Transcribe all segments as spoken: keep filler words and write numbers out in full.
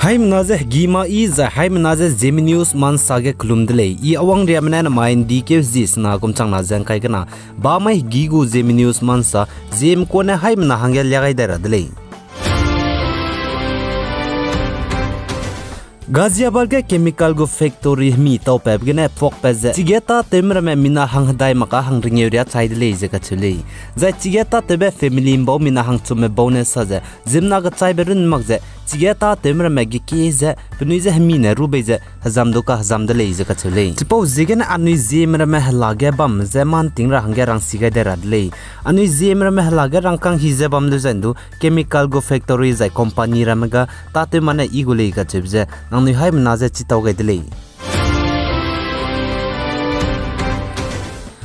Haimena ze hegî ma i zai haimena ze Zeme News ma nsa ge kelum de lei. I Awangriame ne namai ndikeu hezie sena kum changna ze ngkai kena, bamai hegî gu Zeme News ma nsa, zieme kune haimena hangge lia gai dai ra de lei. Ghaziabad ge chemical gu factory hemi taupat gene phuakpat ze chige tâtewme ramme mina hang hedai mak ka hang rengeu riâ chai de lei ze kacheu lei. Zai chige tâtewbe family mbau mina hangchumme bau ne sa ze, ziemmena kechaibe runne mak ze chige tâtewme ramme gekie ze penui je hemi ne rubei ze hezam du kahezam de lei ze kacheu lei. Chipau ziegene anui zieme ramme hela ge bam ze mâ nting ra hangge rangsi gai dai ra de lei. Anui zieme ramme hela ge rangkâng hi ze bam leu zai ndu chemical gu factory zai company ramme ga tâtew ma ne i gu lei kacheube ze nangnui haimena je chitau gai de lei.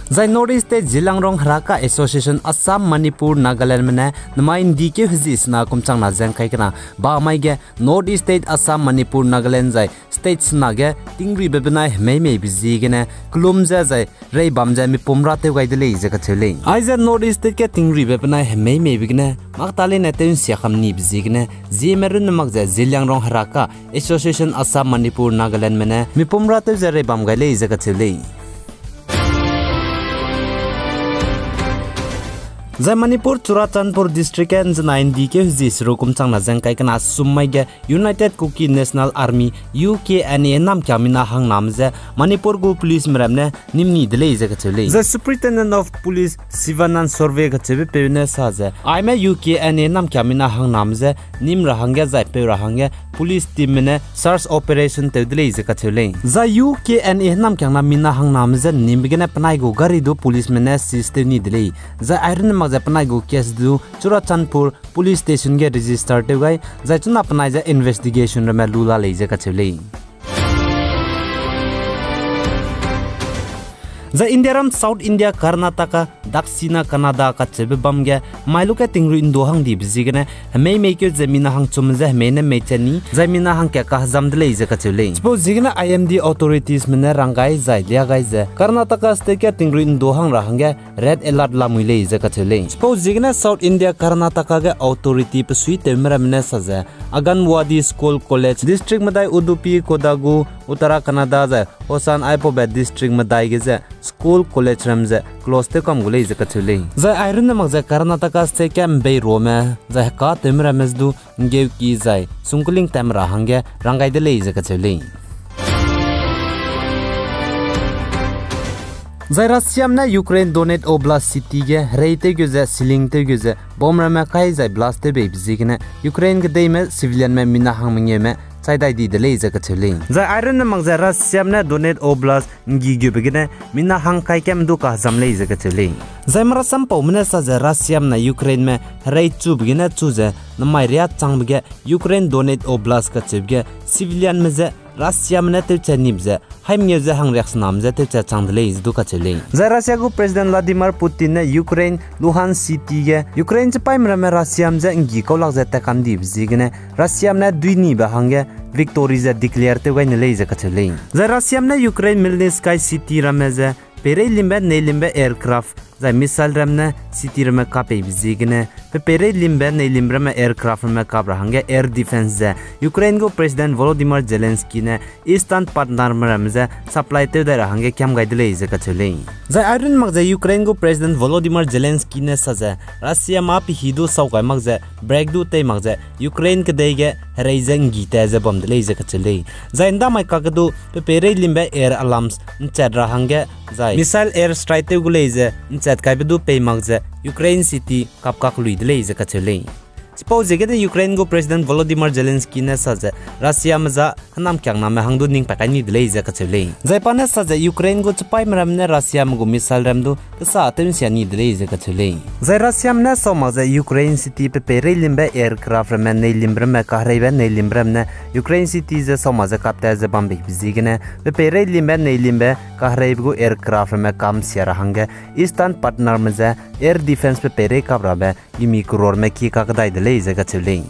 Zai North East State Zeliangrong Heraka Association Assam, Manipur, Nagalandme ne namai ndikeu hezie sena kum changna ze ngkai kena, bamai ge North East State Assam, Manipur, Nagaland zai state sena ge tingruibe benai hemei meibe ziegene kelum ze zai reibam ze mipum râtew gai de lei ze kacheu lei. Aize North East State ge tingruibe benai hemei meibe gene mâ keta leine tew nsia kam nibe ziegene zieme runne mak ze Zeliangrong Heraka Association Assam, Manipur, Nagalandme ne mipum râtew ze reibam gai lei ze kacheu lei. Zai Manipur Churachandpur District ge nzenai ndikeu hezie seruk kum changna ze ngkai kena summai ge United Kuki National Army, U K N A namkiang mina hangname je Manipur gu policeme ramme ne nim ni de lei ze kacheu lei. Zai Superintendent of Police Sivanand Surve kacheube peu ne sa ze, aime U K N A namkiang mina hangname je nim ra hangge zai peu ra hangge police teamme ne search operation tew de lei ze kacheu lei. Zai U K N A namkiangna mina hangname je nimbe gene penai gu gari du policeme ne seize tew ni de lei. Zai airunne mak ze penai gu case du Churachandpur Police Station ge register tew gai, zai chuna penai ze investigation ramme lu la lei ze kacheu lei. Zai Indiaram South India Karnataka, Dakshina Kannada kacheube bam ge mai lu ge tingrui ndu hang dibe ziegene hemei meikeu ze mina hangchumme je hemei ne meiche ni, zai mina hangkat kahezam de lei ze kacheu lei. Chipau ziegene I M D authoritiesme ne rang gai zai lia gai ze Karnataka state ge tingrui ndu hang ra hangge red alert lamui lei ze kacheu lei. Chipau ziegene South India Karnataka ge authority pesuitewme ramme ne sa ze Anganwadi, school, college, district medai Udupi, Kodagu, Uttara Kannada zai Hassan aipaube district medai ge ze school, college ram ze close tew kam gu lei ze kacheu lei. Zai airunne mak ze Karnataka state ge mbeiruame zai hekatewme ramme ze du nggeuki zai sungkling tam ra hangge rang gai de lei ze kacheu lei. Zai Russiame ne Ukraine Donetsk Oblast city ge hereitew gu ze, ceiling tew gu ze, bomb ramme kai zai blast tew beibe ziegene Ukraine kedeime civilianme mina hang mengeume chai dai di de lei ze kacheu lei. Zai airunne mak ze Russiame ne Donetsk Oblast nggi gube gene mina hang kaikam du kahezam lei ze kacheu lei. Zai marasampaume ne sa ze Russiame ne Ukraineme herei chube gene chu ze namai riâ changbe ge Ukraine Donetsk Oblast kacheube ge civilianme je Russiame ne tewchat nibe ze haimengeu ze hangriaksename je tewchat chang de lei ze du kacheu lei. Zai Russia gu President Vladimir Putin ne Ukraine Luhansk city ge Ukraine chipaîme ramme Russiame je nggi kau lak ze tat kam dibe ziegene Russiame ne dui nibe hangge victory ze declare tew gai ne lei ze kacheu lei. Zai Russiame ne Ukraine Malinivka city ramme ze peireilimbe neilimbe aircraft zai missile ram ne city ramme kap peibe ziegene pe peireilimbe neilimbe ramme aircraft ramme kap ra hangge air defence ze Ukraine gu President Volodymyr Zelensky ne Eastern partnerme ramme je supply tew dai ra hangge kiam gai de lei ze kacheu lei. Zai airun mak ze Ukraine gu President Volodymyr Zelensky ne sa ze Russiame pehî du sau gai mak ze break du tei mak ze Ukraine kedei ge herei ze nggi tat ze bam de lei ze kacheu lei. Zai ndamai kakge du pe peireilimbe air alarms nchat ra hangge zai missile air strike tew gu lei ze nchat kaibe du pei mak ze Ukraine city kap kak lui de lei ze kacheu lei. Chipau ziegene Ukraine gu President Volodymyr Zelensky ne sa ze Russiame je hênamkiangname hang du ning pat kai ni de lei ze kacheu lei. Zai pa ne sa ze Ukraine gu chipaîme ramme ne Russiame gu missile ram du kesa tew'nsia ni de lei ze kacheu lei. Zai Russiame ne sau mak ze Ukraine city pe peireilimbe aircraft ramme neilimbe ramme kahereibe neilimbe ramme ne Ukraine city ze sau mak ze kap tat ze bambeibe ziegene pe peireilimbe neilimbe kahereibe gu aircraft ramme kamsia ra hangge Eastern partnerme je air defence pe peirei kap rabe gimi croreme ki kakdai de lei ze kacheu lei.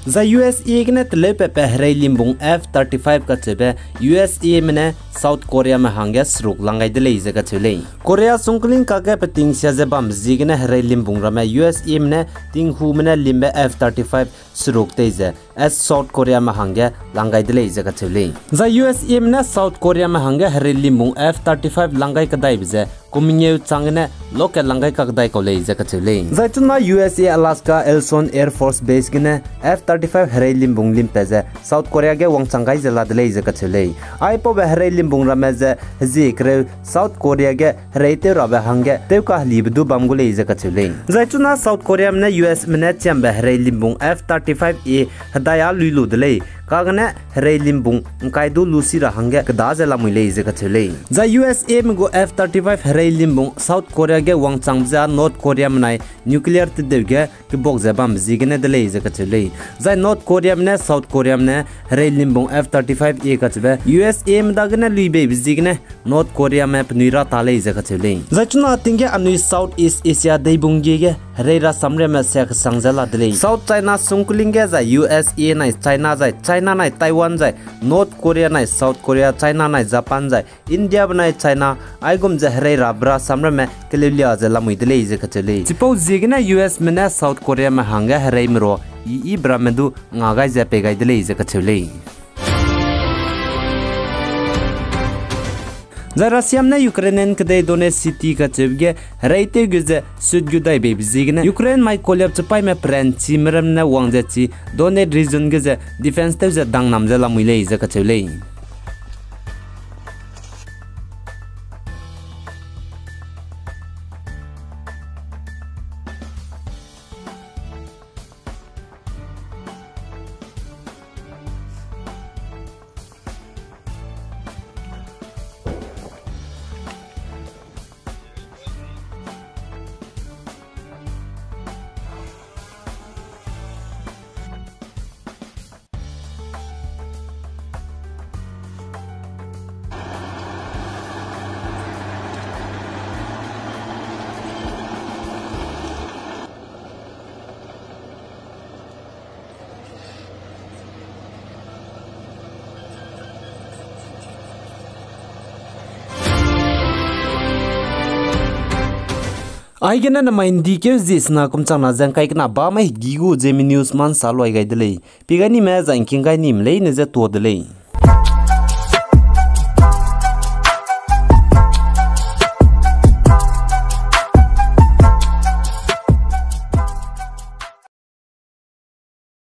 Zai U S A gene teleupepe herei limbung F thirty-five kacheube U S A me ne South Koreame hangge seruk lang gai de lei ze kacheu lei. Korea sungkling kakge petingsia ze bambe ziegene herei limbung ramme U S A me ne tinghume ne limbe F thirty-five seruk tei ze South Koreame hangge lang gai de lei ze kacheu lei. Zai U S A me ne South Koreame hangge herei limbung F thirty-five lang gai kedaibe ze kum mengeu chang gene loke lang gai kakdai kau lei ze kacheu lei. Zai chuna U S A Alaska Elson Air Force Base gene F thirty-five herei limbung limpat ze South Korea ge wangchang gai ze la de lei ze kacheu lei. Aipaube herei limbung ramme ze hezie kereu South Korea ge herei tew rabe hangge tew kahelibe du bam gu lei ze kacheu lei. Zai chuna South Koreame ne U S me ne chiambe herei limbung F thirty-five A hedai â lui lu de lei. Kagene herei limbung ngkai du lu si ra hangge keda ze lamui lei ze kacheu lei. Zai U S A me gu F thirty-five herei limbung South Korea ge wangchangbe ze â North Koreame nai nuclear tedeu ge kebak ze bambe ziegene de lei ze kacheu lei. Zai North Koreame ne South Koreame ne herei limbung F thirty-five A kacheube U S A me dagene luibeibe ziegene North Koreame penui ra ta lei ze kacheu lei. Zai chuna ting ge anui South East Asia deibung gie ge herei rasamriame sia kesang ze la de lei. South China sungkling ge zai U S A nai China zai China nai Taiwan zai North Korea nai South Korea, China nai Japan zai India benai China, aigum ze herei rabe rasamriame keleulia ze lamui de lei ze kacheu lei. Chipau ziegene U S me ne South Koreame hangge herei merua i-ibe ramme du nga gai ze pei gai de lei ze kacheu lei. Zai Russiame ne Ukrainian kedei Donetsk city kacheube ge herei tew ge ze sut gu daibeibe ziegene Ukraine mai koliap chepaime peranchime ramme ne wang ze chi Donetsk region ge ze defence tew ze dangnam ze lamui lei ze kacheu lei. Aigene nemai ndikeu zie sena kum changna ze ngkai kena bamai hegi gu Zeme News ma nsa luai gai de lei. Pi gai nime zai ngking gai nime leine ze tuâ de lei.